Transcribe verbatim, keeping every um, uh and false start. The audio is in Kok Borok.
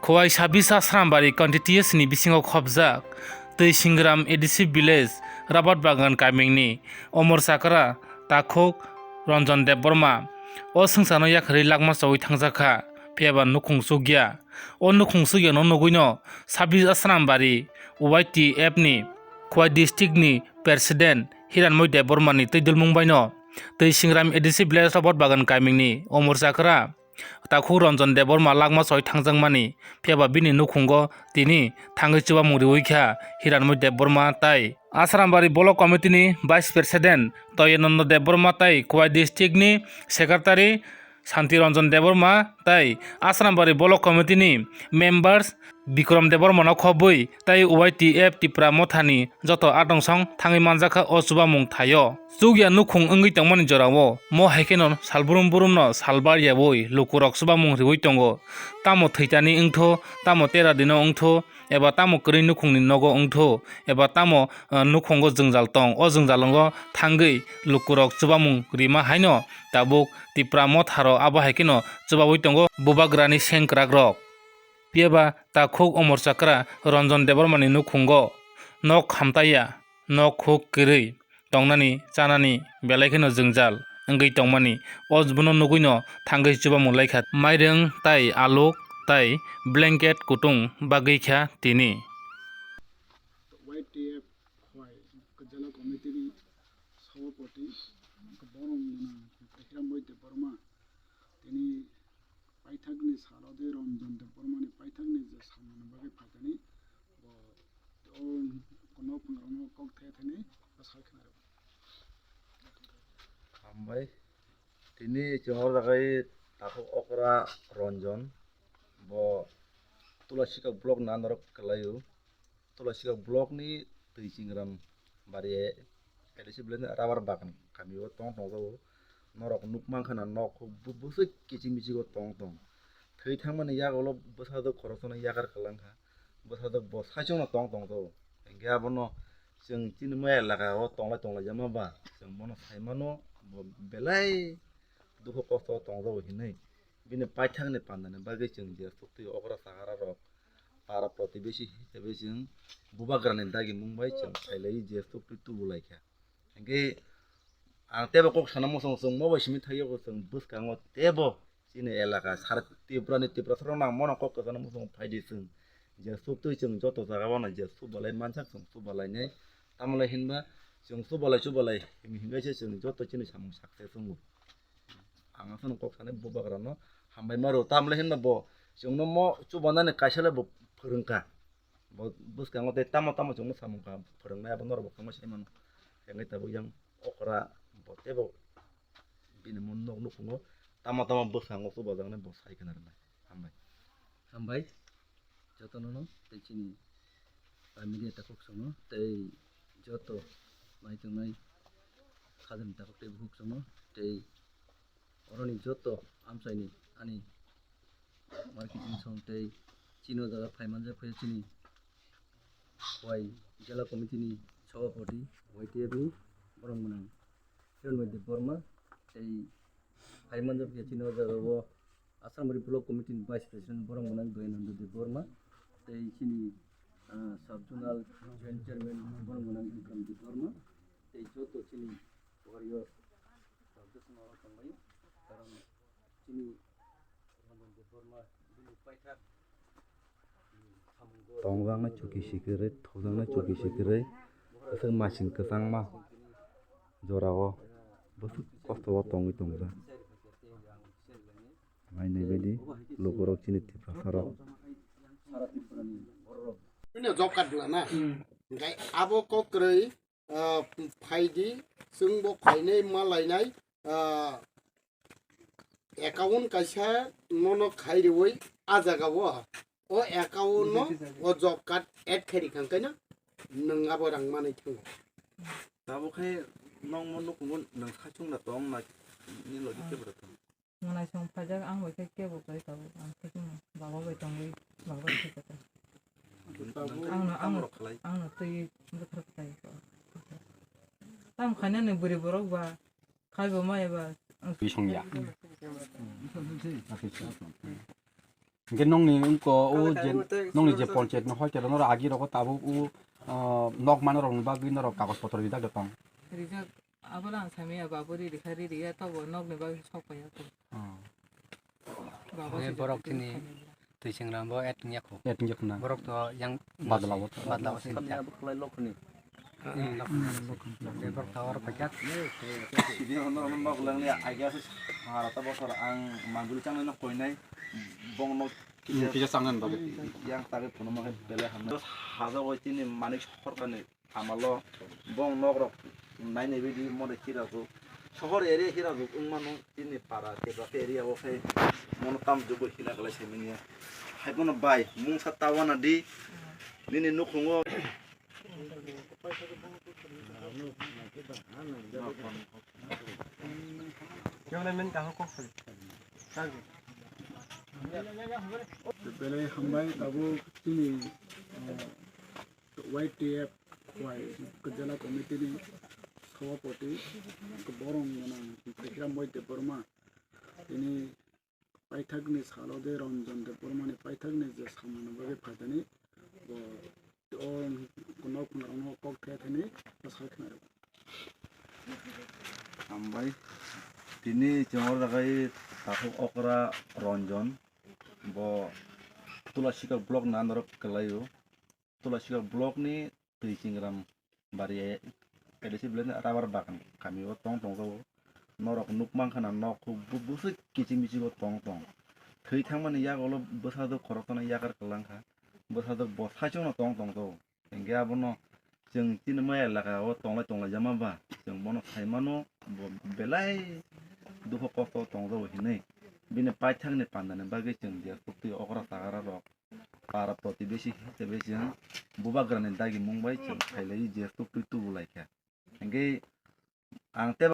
Khowai sabisa Srambari constituency ni bisingo khobjak Twi Singram A D C village Rabat Bagan kamingni Omor Chakra takhuk Ranjan Debbarma o swngcharno yakarwi lakma chawi thangjak kha, phiyaba nukhung chukya. O nukhung chukyano nugwino sabisa Srambari Y T F ni Khowai district ni president Hiranmoi Debbarma ni twi dulmung baino Twi Singram A D C village Rabat Bagan kamingni Omor Chakra takhuk Ranjan Debbarma lakma chawi thangjakmani, phiyaba bini nukhungo tini thangwi chubamung riwi kha Hiranmoi Debbarma tai Asrambari Block Committee ni Vice President Toyananda Debbarma tai Khowai District ni Secretary Santi Ranjan Debbarma tai Asrambari Block Committee ni Members Bikram Debbarma no khobwi tai Y T F Tipra Motha ni joto atong song thangwi manjakha o chubamung thaio. Chukya nukhung wngwi tongmani jorao mo hai kheno sal brum brum no sal bar yaui lukurok chubamung riui tongo. Tamo thwitani wngtho, tamo tera dino wngtho, eba tamo kwrwi nukhungni nogo wngtho, eba tamo, ah, nukhungo jwngjal tong, o jwngjal wngwi thangwi lukurok chubamung rima haino tabuk Tipra Motharo abo hai kheno chubaui tongo bubagrani sengkrakrok. Phiyaba takhuk Omor Chakra Ranjan Debbarmani nukhungo nok khamtaiya, nok khuk kwrwi tongnani chanani belai kheno jwngjal wngwi tongmani. O bono nugwino thangwi chubamung laikha. Mairwng tai aluk tai blanket kutung bagwi kha tini. Y T F Khowai Jela Committee ni Sabhapati Borom Gwnang Hiranmoi Debbarma tini paithakni salo de Ranjan Debbarmani paithakni je samani bagwi phaikani bo o kono phungrokno kok the thani bwsai khna rw. Hambai. Tini chwng o jaga takhuk okra Ranjan bo Tulasika block na norok kwlaio. Tulasika block ni Twi Chingram bari A D C village ni Rabar Bagan kami o tong tong jago. Norok nuk mankha na nok bu-, bwswk kiching miching o tong tong. Thwi thangmani yagulo bwsajwk khoroksa no yakar kwlangkha. Bwsajwk bo saichung no tong tong jago. Hingkhe abono chwng chini mai elaka o tonglai tonglai jama ba chwng bono sai mano bo belai dukhu kosto o tong jago hinwi. Bini paithakni pandani bagwi chwng je suktwi okra chakra rok para protibesi hisabe chwng bubagrani dagimung bai chwng khailai je suktwi tubu laikha. Hingkhe ang tebo kok sana muchung chwng mo bai simi thaiyo chwng bwskango tebo chini elaka sar Tripura ni Tripura soro nang mono kok kwchana muchung phaidi chwng je suktwi chwng joto jaga o no je subalai mansak chwng subalai nai tamolai hinba chwng subalai subalai himwi himbai se chwng joto chini samung success wngo. Ang aswk kok sanai bubagrano hambai maro tamle hinba bo chwngno mo chubanani kaisa le bo phwrwngkha. Bo bwskango tei tamo tamo chwngno samung kha phwrwngnai abo norok bo kwma sai mano. Hwnwi tabuk yang okra bo tebo bini mo nok nukhungo tamo tamo bwskango chubajaknai bo sai khna rwnai. Hambai. Hambai. Jotono no tei chini, ah, media takhuk songno tei joto nai tongnai khajani takhuk tei bukhuk songno tei oroni joto amchaini ani marketing song tei chini o jaga phai manjak phai chini Khowai Jela Committee ni Sabhapati Y T F ni borok mwnang Hiranmoi Debbarma tei phai manjak phai chini o jaga o Asrambari Block Committee ni Vice President borok mwnang Doyananda Debbarma tei chini, ah, Sub Zonal Joint Chairman borok mwnang Bikram Debbarma tei joto chini warrior rok bwskango tonglai karon chini Hiranmoi Debbarma bini paithak Tongjaknai chuki sikirwi, thokjaknai chuki sikirwi, aswk masing kwchangma jorao bwswk kosto o tongwi tongjak. Nainai baidi lukurok chini Tiprasarok. Bini job card dula na. Hingke abo kok kwrwi, ah, phaidi, chwngbo phainai ma lainai, ah, account kaisa nono khai riui a jaga o, o account no o job card add khai rikha hwnkhe no nwng abo rang manwi thango. Tabuk khe nokmo nukhungo nwng saichung na tong na ni logi kebra tong. Mwnai song phaijak ang bai khe kebo kwrwi tabuk ang saichung no baba bai tongwi baba bai khe kwtal. Ang no, ang no, ang no twi bwthar kwtai. Tamo khainani bwrwi borok ba khai bo ma eba. Twi songya. Hingke nongni wngko o je, nongni je ponchayat no hoite norok agi rogo tabuk o, ah, nok mano rokni bagwi norok kagoj potro rijak de tong. Rijak, abono ang samya babu ri rikha ri riya tobo nokni bagwi sok paiya to. Oh. Baba borok tini twi chengram bo et wngya kho. Et wngya kho na. Borok to yang badla bo. Badla bo sini. Sini ono nok langni agia se harata bosor ang manjuli changnai nok koinai bong nok kisa changnai bagwi yang tagwi phunuma khe belai hamnai. Hajo oi tini manik sorkarni amalo bong nok rok nainai bidi mode kira su sohor area kira su wngmano tini para kebra khe area o khe mono tam jugui hina galai sai manya hai bono bai mungsa tawana di nini nukhungo. Belai hambai tabuk chini, uh, Y T F Y Jela Committee ni Sabapati borong gwnang Hiram Boy Debbarma tini paithakni salo de Ranjan Debbarmani paithakni je samani bagwi phaidani bo o nok phunarokno kok the thani bwsai khna rw. Hambai tini chwng o jaga i takhuk okra Ranjan bo Tulasikal block ni under o kwlaio. Tulasikal block ni twi chingram bari A D C belai rubber bagan kami o tong tong jago. Norok nuk mankha na nok bu-, busuk kiching bisingo tong tong. Thwi thangmani yagulo bwsajwk khoroksa no yakar kwlangkha. Bwsajwk bo saichung no tong tong jago. Hingke abono chwng chini maya elaka o tonglai tonglai jama ba chwng bono sai mano bo belai dukho kosto tong jago hinwi. Bini paithakni pandani bagwi chwng je sukti okra chakra rok para protibesi hisabe chwng bubagrani dagimung bai chwng khailai je tuktwi tubu laikha. Hingke ang tebo